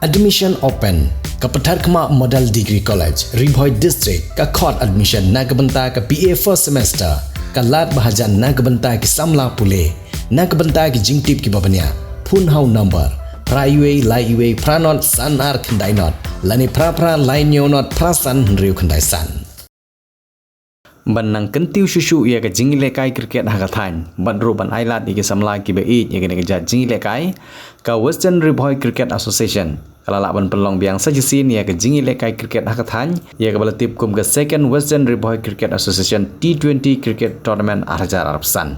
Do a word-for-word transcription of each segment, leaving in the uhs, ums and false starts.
Admission open. Ka Patharkhmah Model Degree College, Ri Bhoi District, ka khot admission na ka bynta ka B A first semester. Ka lad ba hajan na ka bynta ki samla pule. Na ka bynta ki jingtip kiba bniah, phone ha u number phra wei lai wei phra not san ar khyndai not, lane phra phra lai hynñiew not phra san hynriew khyndai san. Ban nang kyntiew shuh shuh ïa ka jingïalehkai cricket ha ka thaiñ, bad ruh ban ailad ïa ki samla kiba ïeit ïa kane ka jait jingïalehkai, ka Western Ri Bhoi Cricket Association ka la lah ban pynlong biang sa shisien ïa ka jingïalehkai cricket ha ka thaiñ, ïa kaba la tip kum ka Second Western Ri Bhoi Cricket Association T twenty Cricket Tournament ar hajar arphew san.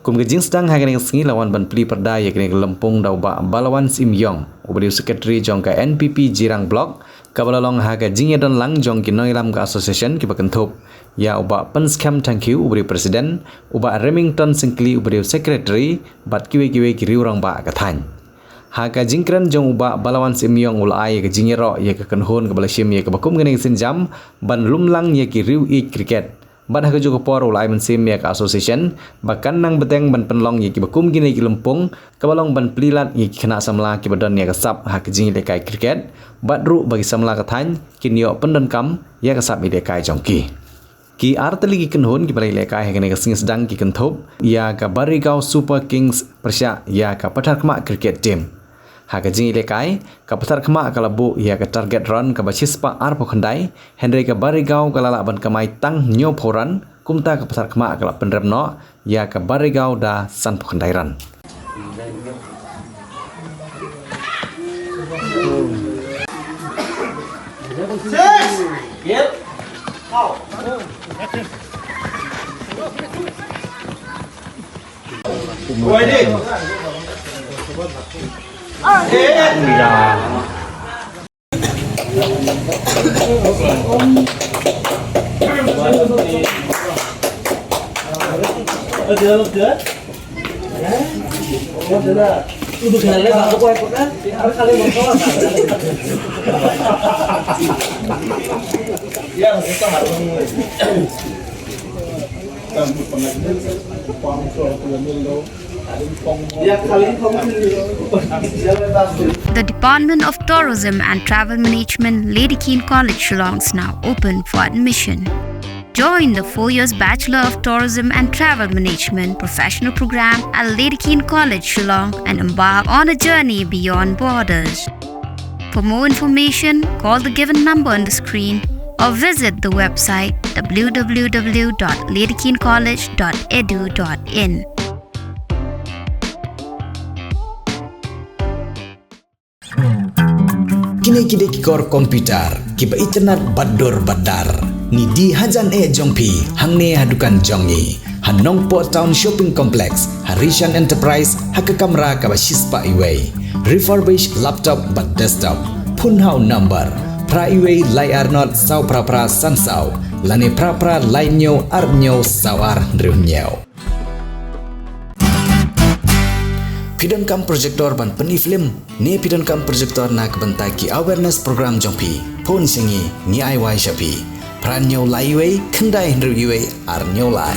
Kum ka jingsdang ha kane ka sngi la wan ban plie pyrda ïa kane ka lympung da u Bah Balawan Syiem Ïong, uba dei u Secretary jong ka N P P Jirang Block, kaba la long ha ka jingïadon lang jong ki nongïalam ka association kiba kynthup ïa u Bah Pynskhem Thangkhiew uba dei u President, u Bah Remington Syngkli uba dei u Secretary, bad kiwei kiwei ki riew rangbah ka thaiñ. Ha ka jingkren jong u Bah Balawan Syiem Ïong u la ai ïa ka jingïaroh ïa ka kynhun kaba la shim ïa kaba kum kane ka sienjam ban lum lang ïa ki riew ïeit cricket. Bad ha kajuh ka por u la ai mynsiem ïa ka association ba kan nang bteng ban pynlong ïa kiba kum kine ki lympung, kaba long ban plie lad ïa ki khynnah samla kiba don ïa ka sap ha ka jingïalehkai cricket, bad ruh ba ki samla ka thaiñ kin ïoh pyndonkam ïa ka sap ïalehkai jong ki. Ki artylli ki kynhun kiba la ïalehkai ha kane ka sngi sdang ki kynthup ïa ka Barigaw Super Kings pyrshah ïa ka Patharkhmah Cricket Team. Ha ka jingïalehkai, ka Patharkhmah ka la buh ïa ka target run kaba shispah arphew khyndai, hynrei ka Barigaw ka la lah ban kamai tang hynñiewphew run, kumta ka Patharkhmah ka la pynrem noh ïa ka Barigaw da sanphew khyndai run. The Department of Tourism and Travel Management, Lady Keane College, Shillong is now open for admission. Join the four years Bachelor of Tourism and Travel Management professional program at Lady Keane College, Shillong, and embark on a journey beyond borders. For more information, call the given number on the screen or visit the website w w w dot lady keane college dot e d u dot in. Kine ki dei ki kor computer kiba itynnad bad dur bad dar. Ngi die hajan eh jong phi hangne ha dukan jong ngi ha Nongpoh Town Shopping Complex, ha Rishan Enterprise, ha ka kamra kaba shispah iwei. Refurbished laptop bad desktop. Phone ha u number phra iwei lai ar not saw phra phra san saw, lane phra phra lai hynñiew ar hynñiew saw ar hynriew hynñiew. Phi donkam projector ban pyni film ne phi donkam projector na ka bynta ki awareness program jong phi? Phone sha ngi, ngi ai wai sha phi. Phra hynñiew lai iwei khyndai hynriew iwei ar hynñiew lai.